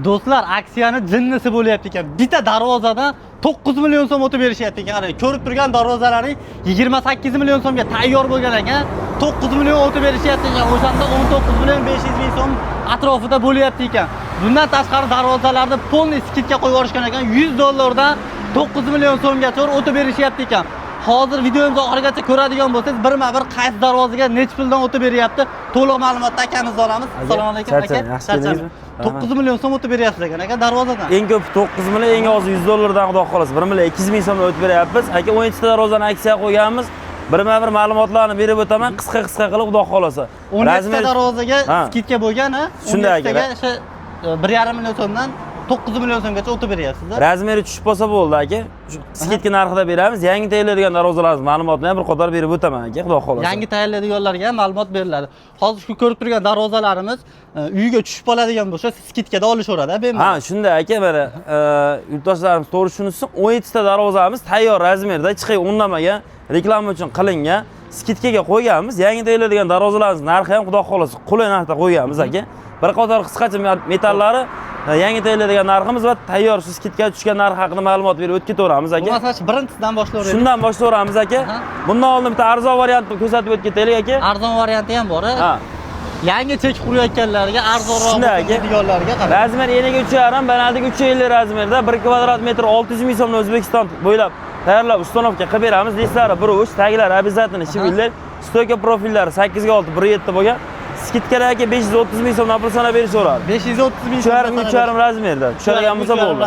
Do'stlar, aksiyani jinnisi bo'lyapti ekan. Bitta darvozadan 9 million so'm o'tib berishyapti ekan. Qarang, ko'rib turgan darvozalaring 28 million so'mga tayyor bo'lgan ekan. 9 million o'tib berishyapti ekan. O'shanda 19 million 500 ming so'm atrofida bo'lyapti ekan. Bundan tashqari darvozalarni полный скидка qo'yib yuborishgan ekan. 100 dollardan 9 million so'mgacha o'tib berishyapti ekan. Hozir videomizni oxirigacha ko'radigan bo'lsangiz, birma-bir qaysi darvozaga necha puldan o'tib beryapti, to'liq ma'lumotni akamizdan olamiz. Assalomu alaykum, aka. Charchamang, yaxshi keldingizmi? 9 million so'm o'tib beryapsiz ekan, aka, darvozadan. Eng ko'p 9 million, eng ozi 100 dollardan, xudo xohlasa 1 million 200 ming so'mdan o'tib beryapmiz. Aka, 17 ta darvozani aksiya qo'yganmiz. Birma-bir ma'lumotlarni berib o'taman, qisqa-qisqa qilib, xudo xohlasa. 17 ta darvozaga скидка bo'lgan, ha? Shunday, aka. 17 taga o'sha 1,5 million so'mdan 9 million so'mgacha o'tib beryapsiz. Размер i tushib qolsa bo'ldi, aka. Shu скидка narxida beramiz. Yangi tayyorlaydigan darvozalarimiz ma'lumotini ham bir qator berib o'taman, aka, xudo xohlasa. Yangi tayyorlaydiganlarga ham ma'lumot beriladi. Hozir shu ko'rib turgan darvozalarimiz uyga tushib qoladigan bo'lsa, скидка da olishaveradi, bemalol. Ha, shunday, aka, mana yurtdoshlarimiz to'g'ri tushunsin, 17 ta darvozamiz tayyor размер da, chiqay o'nlamagan, reklama uchun qilingan, скидка ga qo'yganmiz. Yangi tayyorlaydigan darvozalarimiz narxi ham, xudo xohlasa, qulay narxda qo'yganmiz, aka. Bir qator qisqacha metallari, yangi tayyorlaydigan narximiz va tayyor shu скидка ga tushgan narx haqida ma'lumot berib o'tib ketaveramiz, aka. Bo'lmasa shu birinchisidan boshlayveraylik. Shundan boshlayveramiz, aka. Bundan oldin bitta arzon variantni ko'rsatib o'tib ketaylik, aka. Arzon varianti ham bor. Ha. Yangi chek qurayotganlarga arzonroq Shunday, aka. deydiganlarga qarang. Размер eniga 3,5, balandligi 350 размер da 1 kvadrat metr 600 ming so'mdan O'zbekiston bo'ylab tayyorlab, установка qilib beramiz. Listlari 1.3, taglari обязательно швеллер, стойка profillari 8 ga 6, 1.7 bo'lgan. Скидка lar, aka, 530 ming so'mdan pul sanab berishaveradi. 530 ming. 3,5 3,5 размер da tushadigan bo'lsa bo'ldi.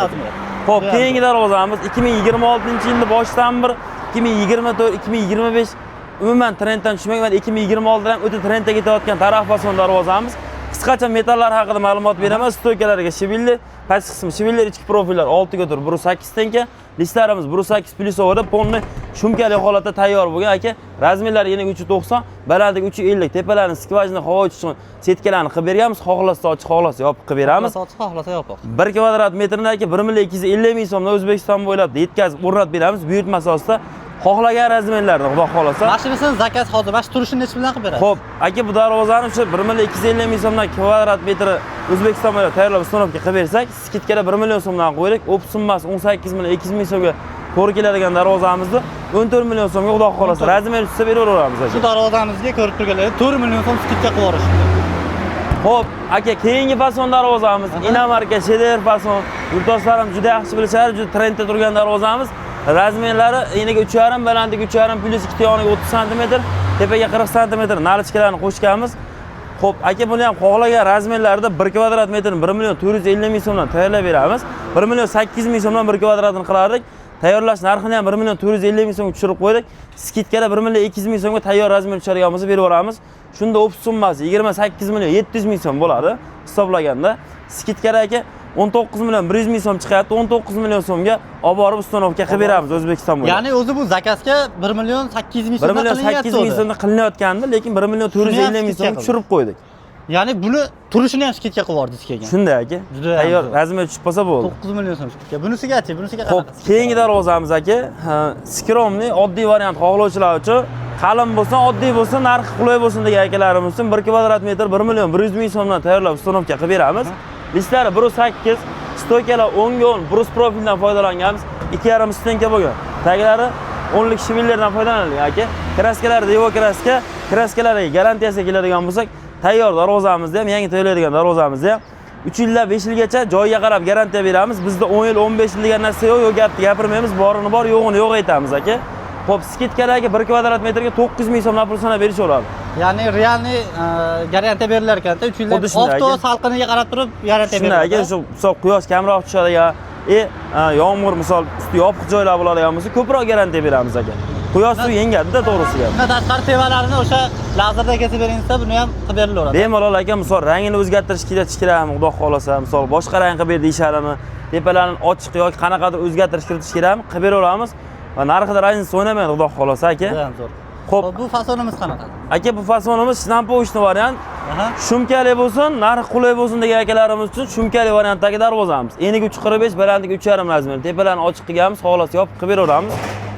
Xo'p, keyingi darvozamiz 2026-yilni boshidan bir 2024, 2025 umuman trenddan tushmagan va 2026 da ham o'ta trendda ketayotgan taraf fason darvozamiz. Qisqacha metallar haqida ma'lumot beraman. Стойка larga швеллер, past qismi швеллер, ichki profillar 6 ga 4, 1.8 стенка. Listlarimiz 1.8 плюсовой da полный шумка li holatda tayyor bo'lgan, aka. Размер lari eniga 3.90, balandligi 3.50, tepalarini сквозной havo uchun сетка larni qilib berganmiz. Xohlasa ochiq, xohlasa yopiq qilib beramiz. Xohlasa ochiq, xohlasa yopiq. 1 kvadrat metrini, aka, 1 million 250 ming so'mdan O'zbekiston bo'ylab yetkazib o'rnatib beramiz. Buyurtma asosida xohlagan размер larni, xudo xohlasa. Mashinasini заказ hozir mana shu turishini necha puldan qilib berasiz? Xo'p, aka, bu darvozani o'sha 1 million 250 ming so'mdan kvadrat metri O'zbekiston bo'ylab tayyorlab, установка qilib bersak, скидка da 1 million so'mdan qo'ydik. Оп summasi 18 million 200 ming so'mga to'g'ri keladigan darvozamizni 14 million so'mga, xudo xohlasa, размер tushsa beraveramiz, Shu aka. darvozamizga ko'rib turganlar 4 million so'm скидка qilib yuborishdi. Xo'p, aka, keyingi fason darvozamiz иномарка shedevr fason. Yurtdoshlarimiz juda yaxshi bilishadi, juda trendda turgan darvozamiz. Размер lari eniga 3,5, balandligi 3,5 plyus ikkita yoniga 30 sm, tepaga 40 sm наличка larni qo'shganmiz. Xo'p, aka, buni ham xohlagan размер larida 1 kvadrat metrni 1 million 450 ming so'mdan tayyorlab beramiz. 1 million 800 ming so'mdan 1 kvadratini qilardik. Tayyorlash narxini ham 1 million 450 ming so'mga tushirib qo'ydik. Скидка da 1 million 200 ming so'mga tayyor размер tushadigan bo'lsa berib yuboramiz. Shunda оп summasi 28 million 700 ming so'm bo'ladi hisoblaganda. Скидка da, aka, 19 million 100 ming so'm chiqyapti. 19 million so'mga olib borib установка qilib beramiz O'zbekiston bo'ylab. Ya'ni o'zi bu заказ ga 1 million 800 ming 1 so'mdan million 800 qilinyapti ming o'zi. So'mda qilinayotgandi, lekin 1 million 450 ming Shuni ham so'mga tushirib qo'ydik. Ya'ni buni turishini ham скидка qilib yubordingiz keyin. Shunday, aka. Juda ham Tayyor zo'r. Размер tushib qolsa bo'ldi. 9 million so'm скидка. Bunisigachi, bunisiga Xo'p, qanaqa? Keyingi darvozamiz, aka, ha, скромный, oddiy variant xohlovchilar uchun, qalin bo'lsin, oddiy bo'lsin, narxi qulay bo'lsin degan akalarimiz uchun 1 kvadrat metr 1 million 100 ming so'mdan tayyorlab, установка qilib beramiz. Listlari 1.8, стойка lar 10 ga 10, брус profildan foydalanganmiz. 2,5 стенка bo'lgan. Taglari 10lik швеллер dan foydalanilgan, aka. Краска lari devo краска, краска lariga garantiyasiga keladigan bo'lsak, tayyor darvozamizda ham, yangi tayyorlaydigan darvozamizda ham 3 yildan 5 yilgacha joyiga qarab garantiya beramiz. Bizda 10 yil, 15 yil degan narsa yo'q, yo'q gapni gapirmaymiz, borini bor, yo'g'ini yo'q aytamiz, aka. Xo'p, скидка larga 1 kvadrat metrga 900 ming so'mdan pul sanab berishaveradi. Ya'ni реальный garantiya berilar ekan, 3 yildan Xuddi shunday, oftob aka. Salqiniga qarab turib garantiya Shunday, beriladi. Aka, shu misol quyosh kamroq tushadigan, yomg'ir, misol usti yopiq joylar bo'ladigan bo'lsa, ko'proq garantiya beramiz, aka. Quyosh suv yengadi-da, to'g'risi gap. Bundan tashqari tevalarini o'sha lazerda kesib bering desa, buni ham qilib berilaveradi. Bemalol, aka, misol rangini o'zgartirish kiritish kerakmi, xudo xohlasa, misol boshqa rang qilib ber deyishadimi, tepalarini ochiq yoki qanaqadir o'zgartirish kiritish kerakmi, qilib beraveramiz va narxida разница o'ynamaydi, xudo xohlasa, aka. Juda ham zo'r. Xo'p. Xo'p, bu fasonimiz qanaqa? Aka, bu fasonimiz штамповочный variant. Шумка li bo'lsin, narxi qulay bo'lsin degan akalarimiz uchun шумка li variantdagi darvozamiz. Eniga 3.45, balandligi 3,5 размер. Tepalarini ochiq qilganmiz, xohlasa yopiq qilib beraveramiz.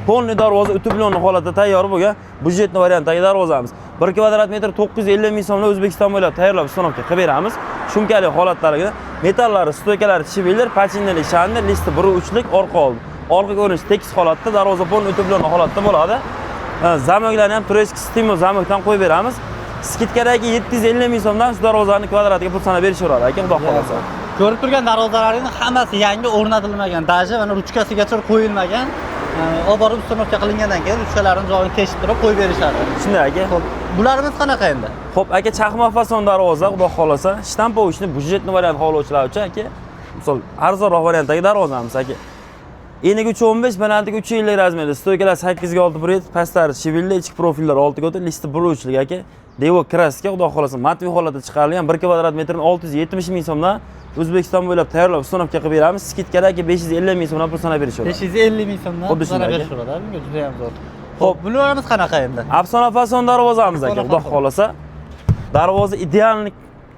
Полный darvoza утеплённый holatda tayyor bo'lgan бюджетный variantdagi darvozamiz. 1 kvadrat metr 950 ming so'mdan O'zbekiston bo'ylab tayyorlab установка qilib beramiz. Shumkali holatlarida metallari, стойка lari швеллер, pachinali shandir, listi 1.3lik orqa oldi. Orqa ko'rinishi tekis holatda, darvoza полный утеплённый holatda bo'ladi. Замок larni ham турецкий стимул замок dan qo'yib beramiz. Скидка dagi 750 ming so'mdan shu darvozani kvadratiga pul sanab berishaveradi aka, xudo xohlasa. Ko'rib turgan darvozalaringni hammasi yangi, o'rnatilmagan, даже mana ruchkasigacha qo'yilmagan. Olib borib установка qilingandan keyin ruchkalarini joyini teshib turib qo'yib berishadi. Shunday aka. Xo'p, bularimiz qanaqa endi? Xo'p, aka, chaqmoq fason darvoza, xudo xohlasa, штамповочный бюджетный variant xohlovchilar uchun aka, misol arzonroq variantdagi darvozamiz aka. Eniga 3.15, balandligi 3.50 размер da. Стойка lar 8 ga 6 1 pastlari швеллер, ichki profillar 6 ga 4, listi 1.3lik aka. Devo краска, xudo xohlasa, матовый holatda chiqarilgan 1 kvadrat metrni 670 ming so'mdan O'zbekiston bo'ylab tayyorlab установка qilib beramiz. Скидка da aka 550 ming so'mdan pul sanab berishaveradi. 550 ming so'mdan Xuddi shunday sanab aka. berishaveradi. Bunga juda ham zo'r. Xo'p, bularimiz qanaqa endi? Afsona fason darvozamiz aka, Afsona xudo fason. xohlasa. Darvoza идеальный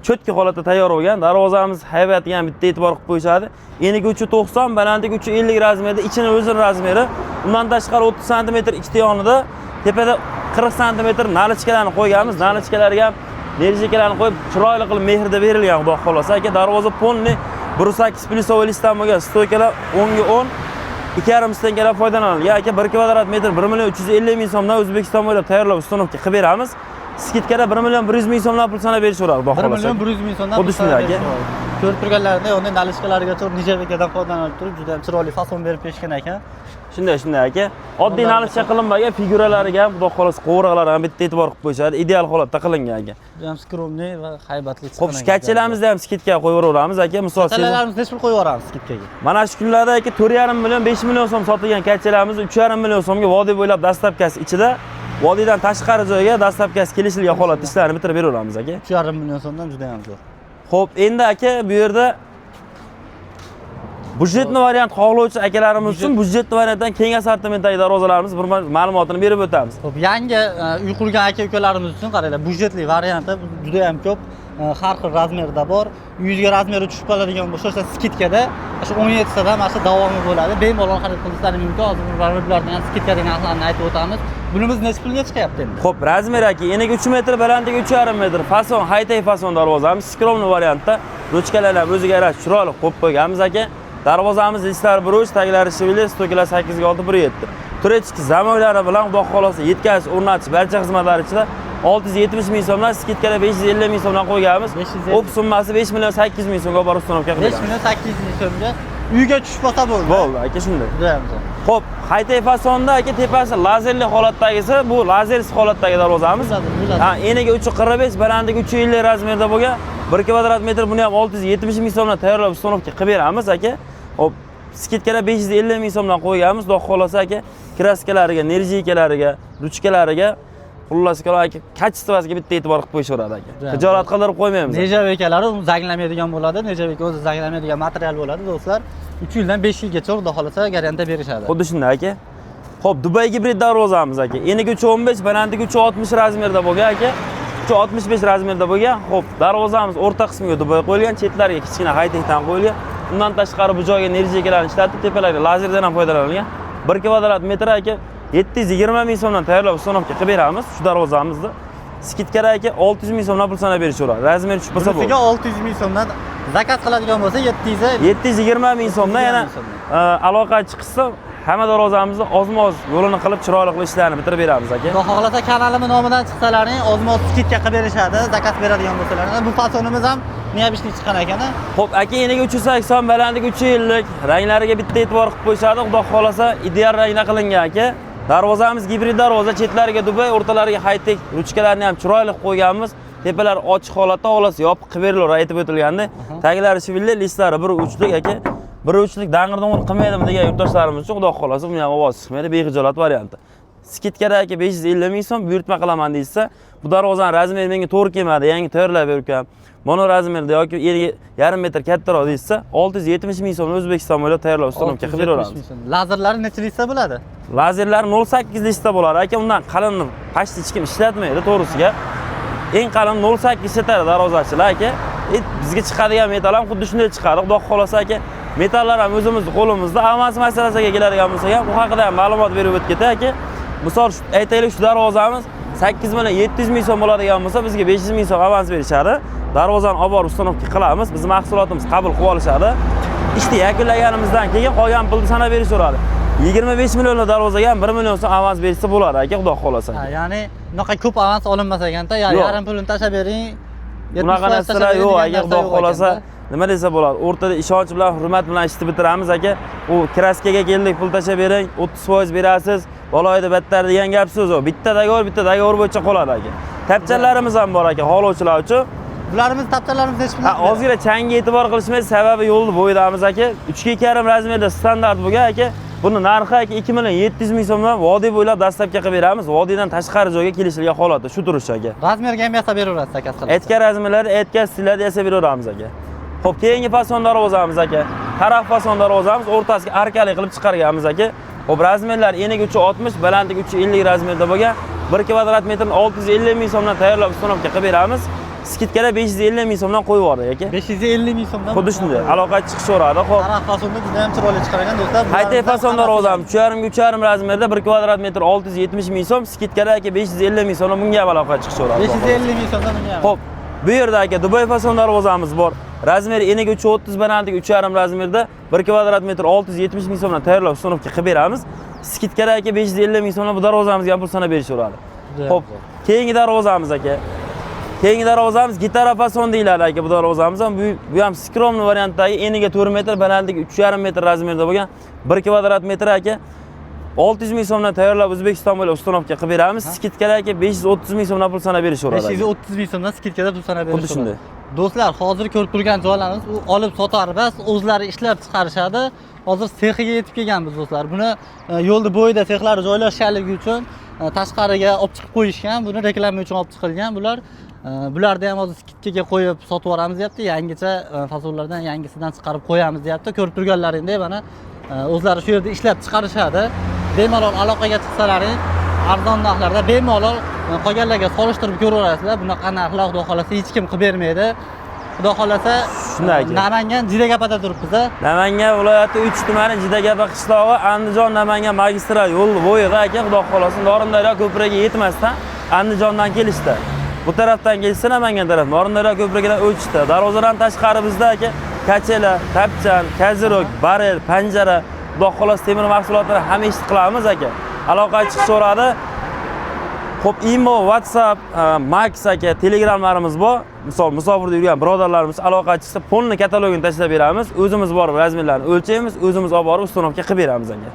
чётко holatda tayyor bo'lgan. Darvozamiz haybatiga ham bitta e'tibor qilib qo'yishadi. Eniga 3.90, balandligi 3.50 размер da, ichini o'zini размер i. Undan tashqari 30 sm ikkita yonida, tepada 40 sm наличка larni qo'yganmiz. Наличка larga ham нержавейка larni qo'yib, chiroyli qilib mehrda berilgan, xudo xohlasa. Aka, darvoza полный 1.8 плюсовой listdan bo'lgan, стойка lar 10 ga 10, 2,5 стенка lar foydalanilgan. Aka, 1 kvadrat metr 1 million 350 ming so'mdan O'zbekiston bo'ylab tayyorlab установка qilib beramiz. Скидка da 1 million 100 ming so'mdan pul sanab berishaveradi, xudo 1 xohlasa. million 100 ming so'mdan Xuddi pul shunday sanab aka. berishaveradi. Ko'rib turganlaringda unday наличка largacha нержавейка dan foydalanib turib, juda ham chiroyli fason berib berishgan ekan. Shunday, shunday aka. Oddiy наличка qilinmagan, figuralariga ham, xudo xohlasa, qo'ng'iroqlariga ham bitta e'tibor qilib qo'yishadi. Ideal holatda qilingan aka. Juda ham скромный va haybatli Xo'p, chiqqan shu ekan. качеля mizda ham скидка qo'yib yuboramiz aka. Misol Качеля larimiz necha pul qo'yib yuboramiz скидка ga? Mana shu kunlarda aka 4,5 million, 5 million so'm sotilgan качеля miz 3,5 million so'mga vodiy bo'ylab доставка si ichida, vodiydan tashqari joyga доставка si kelishilgan holatda ishlarni bitirib beraveramiz aka. 3,5 million so'mdan juda ham zo'r. Xo'p, endi aka bu yerda бюджетный variant xohlovchi akalarimiz uchun бюджетный variantdan keng assortimentdagi darvozalarimiz bir ma'lumotini berib o'tamiz. Xo'p, yangi uy qurgan aka ukalarimiz uchun qaranglar, бюджетный varianti juda ham ko'p, har xil размер da bor. 100 ga размер i tushib qoladigan bo'lsa, o'sha скидка da o'sha 17 tadan mana shu davomi bo'ladi. Bemalol xarid qilishlari mumkin. Hozir bularni ham скидка da narxlarini aytib o'tamiz. Bunimiz necha pulga chiqyapti endi? Xo'p, размер aka, eniga 3 metr, balandligi 3,5 metr. Fason, high-tech fason darvozamiz, скромный variantda. Ruchkalar ham o'ziga yarasha chiroyli qo'yib qo'yganmiz aka. Darvozamiz listlari 1.3, taglari швеллер, стойка lar 8 ga 6, 1.7. Турецкий замок lari bilan xudo xohlasa yetkazish, o'rnatish barcha xizmatlar ichida 670 ming so'mdan, скидка da 550 ming so'mdan qo'yganmiz. 550. Оп summasi 5 million 800 ming so'mga borib установка qilib 5 million 800 ming so'mga uyga tushib qolsa bo'ldi. Bo'ldi aka, shunday. Juda ham zo'r. Xo'p, high-tech fasonda aka tepasi lazerli holatdagisi, bu lazersiz holatdagi darvozamiz. Bu lazer, bu lazer. Ha, eniga 3.45, balandligi 3.50 размер da bo'lgan 1 kvadrat metr buni ham 670 ming so'mdan tayyorlab установка qilib beramiz aka. Xo'p, скидка lar 550 ming so'mdan qo'yganmiz. Xudo xohlasa aka, краска lariga, нержавейка lariga, ruchkalariga, xullas kalom aka, качество siga bitta e'tibor qilib qo'yishaveradi aka. Juda ham Hijolat qildirib qo'ymaymiz. Нержавейка lari u zanglamaydigan bo'ladi. Нержавейка o'zi zanglamaydigan material bo'ladi, do'stlar. 3 yildan 5 yilgacha xudo xohlasa garantiya berishadi. Xuddi shunday aka. Xo'p, Dubay gibrid darvozamiz aka. Eniga 3.15, balandligi 3.60 размер da bo'lgan aka. 3.65 размер da bo'lgan. Xo'p, darvozamiz o'rta qismiga Dubay qo'yilgan, chetlariga kichkina high-techdan qo'yilgan. Undan tashqari bu joyga нержавейка larni ishlatib, tepalarga lazerdan ham foydalanilgan. 1 kvadrat metr aka 720 ming so'mdan tayyorlab установка qilib beramiz shu darvozamizni. Скидка da aka 600 ming so'mdan pul sanab berishaveradi. Размер tushib qolsa Bunisiga bo'ldi. 600 ming so'mdan заказ qiladigan bo'lsa 700 720 ming so'mdan yana 720 ming so'mdan. Aloqa chiqsa hamma darvozamizni ozma-oz yo'lini qilib, chiroyli qilib ishlarni bitirib beramiz aka. Xudo xohlasa kanalimni nomidan chiqsalaring ozma-oz скидка qilib berishadi, заказ beradigan bo'lsalar. Bu fasonimiz ham необычный chiqqan ekan. Xo'p, aka, eniga 380, balandligi 350, ranglariga bitta e'tibor qilib qo'yishadi. Xudo xohlasa ideal rangda qilingan aka. Darvozamiz gibrid darvoza, chetlariga Dubay, o'rtalariga high-tech ruchkalarni ham chiroyli qilib qo'yganmiz. Tepalar ochiq holatda, xolos yopiq qilib berilaveradi aytib o'tilganda. Taglari швеллер, listlari 1.3lik aka. 1.3lik dang'ir-dung'ir qilmaydimi degan yurtdoshlarimiz uchun xudo xohlasa buni ham ovoz chiqmaydi, bexijolat varianti. Скидка da aka 550 ming so'm buyurtma qilaman deyishsa, bu darvozani размер i menga to'g'ri kelmadi, yangi tayyorlab ber ukam. Mono размер da yoki 1,5 metr kattaroq deyishsa, 670 ming so'mni O'zbekiston bo'ylab tayyorlab установка qilib 670 beraveramiz. ming so'm. Lazerlari necha lista bo'ladi? Lazerlar 0.8 lista bo'ladi aka, undan qalinni почти hech kim ishlatmaydi, to'g'risiga. Eng qalin 0.8 ishlatadi darvozachilar aka. Bizga chiqadigan metal ham xuddi shunday chiqadi. Xudo xohlasa aka, Metallar ham o'zimizni qo'limizda. Avans masalasiga keladigan bo'lsak ham, bu haqida ham ma'lumot berib o'tib ketay aka. Misol aytaylik, shu darvozamiz 8 million 700 ming so'm bo'ladigan bo'lsa, bizga 500 ming so'm avans berishadi. Darvozani olib borib установка qilamiz, biz mahsulotimiz qabul qilib olishadi. Ishni yakunlaganimizdan keyin qolgan pulni sanab berishaveradi. 25 millionlik darvozaga ham 1 million so'm avans berishsa bo'ladi aka, xudo xohlasa. Ha, ya'ni unaqa ko'p avans olinmas ekanda, Yo'q. yarim pulini tashlab bering. 70% Bunaqa tashlab narsalar bering yo'q degan aka, narsa xudo yo'q xohlasa. ekanda. Nima desa bo'ladi? O'rtada ishonch bilan, hurmat bilan ishni bitiramiz aka. U краска ga keldik, pul tashlab bering, 30% berasiz, baloyda battar degan gap so'z yo'q. Bitta договор, bitta договор bo'yicha qoladi aka. Tapchanlarimiz ham bor aka, xohlovchilar uchun. Bularimiz, tapchalarimiz nechi pul? Ha, ozgina changga e'tibor qilishmaydi, sababi yo'lni bo'yidamiz aka. 3 ga 2,5 размер da standart bo'lgan aka. Buni narxi aka 2 million 700 ming so'mdan vodiy bo'ylab доставка qilib beramiz. Vodiydan tashqari joyga kelishilgan holatda shu turish aka. Размер ga ham yasab beraverasiz aka qilib. Aytgan размер lar, aytgan stillarda yasab beraveramiz aka. Xo'p, keyingi fason darvozamiz aka. Taraf fason darvozamiz o'rtasiga arkali qilib chiqarganmiz aka. Xo'p, размер lar eniga 360, balandligi 350 размер da bo'lgan. 1 kvadrat metrni 650 ming so'mdan tayyorlab установка qilib beramiz. Скидка da 550 ming so'mdan qo'yib yubordik aka. 550 ming so'mdan. Xuddi shunday aloqa chiqishaveradi. Xo'p. Taraf fasonda juda ham chiroyli chiqargan do'stlar. Haytay fason darvozamiz 3,5 ga 3,5 размер da 1 kvadrat metr 670 ming so'm, скидка da aka 550 ming so'mdan bunga ham aloqa chiqishaveradi. 550 ming so'mdan bunga ham. Xo'p, bu yerda aka Dubay fason darvozamiz bor. Размер i eniga 330, balandligi 3,5 размер da 1 kvadrat metr 670 ming so'mdan tayyorlab установка qilib beramiz. Скидка da aka 550 ming so'mdan bu darvozamizga ham pul sanab berishaveradi. Juda Xo'p, keyingi darvozamiz aka. Keyingi darvozamiz gitara fason deyiladi aka bu darvozamiz ham. Bu ham скромный variantdagi eniga 4 metr, balandligi 3,5 metr размер da bo'lgan 1 kvadrat metr aka 600 ming so'mdan tayyorlab O'zbekiston bo'ylab установка qilib beramiz. Скидка da aka 530 ming so'mdan pul sanab berishaveradi. 530 ming so'mdan скидка da pul sanab Xuddi berishaveradi. shunday. Do'stlar, hozir ko'rib turgan joylarimiz u olib sotar emas, o'zlari ishlab chiqarishadi. Hozir sexiga yetib kelganmiz do'stlar. Buni yo'lni bo'yida sexlari joylashganligi uchun tashqariga olib chiqib qo'yishgan. Buni reklama uchun olib chiqilgan. Bular bularni ham hozir скидка ga qo'yib sotib yuboramiz deyapti. Yangicha fasonlardan yangisidan chiqarib qo'yamiz deyapti. Ko'rib turganlaringdek mana o'zlari shu yerda ishlab chiqarishadi. Bemalol aloqaga chiqsalaring arzon narxlarda bemalol qolganlarga solishtirib ko'raverasizlar. Bunaqa narxlar xudo xohlasa hech kim qilib bermaydi. Xudo xohlasa. Shunday aka. Namangan Jidagapada turibmiz a. Namangan viloyati 3 tumani Jidagapa qishlog'i, Andijon Namangan magistral yo'l bo'yida aka, xudo xohlasa Norindaryo ko'prigiga yetmasdan Andijondan kelishdi. Bu tarafdan kelishsa Namangan taraf, Norindaryo ko'prigidan o'tishdi. Darvozadan tashqari bizda aka качеля, tapchan, козырёк, barel, panjara, xudo xohlasa temir mahsulotlari hamma ishni qilamiz aka. Aloqa chiqishaveradi. Xo'p, Imo, WhatsApp, Max aka, Telegramlarimiz bor. Misol, musofirda yurgan birodarlarimiz aloqa chiqsa, полный katalogini tashlab beramiz. O'zimiz borib размер larni o'lchaymiz, o'zimiz olib borib установка qilib beramiz aka.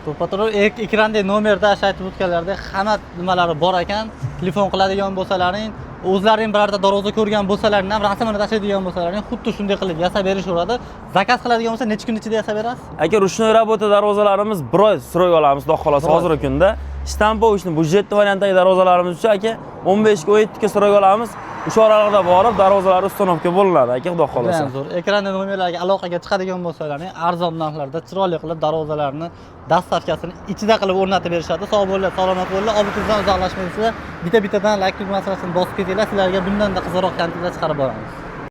To'ppa-to'g'ri ekranda nomerda aytib o'tganlaridek hamma nimalari bor ekan. Telefon qiladigan bo'lsalaring, o'zlaring birorta darvoza ko'rgan bo'lsalaring ham rasmini tashlaydigan bo'lsalaring xuddi shunday qilib yasab berishaveradi. Заказ qiladigan bo'lsa necha kun ichida yasab berasiz? Aka, ручной работа darvozalarimiz bir oy срок olamiz, xudo xohlasa Bir oy. hozirgi kunda. Штамповочный бюджетный variantdagi darvozalarimiz uchun aka 15 ga 17 ga срок olamiz. O'sha oralig'ida borib darvozalar установка bo'linadi aka, xudo xohlasa. Judayam zo'r. Ekranda nomerlarga aloqaga chiqadigan bo'lsalaring arzon narxlarda chiroyli qilib darvozalarni доставка sini ichida qilib o'rnatib berishadi. Sog' bo'linglar, salomat bo'linglar. Obid uzoqlashmaysizlar. Bitta-bittadan like tugmasini bosib ketinglar. Sizlarga bundan-da qiziqroq kontentlar chiqarib boramiz.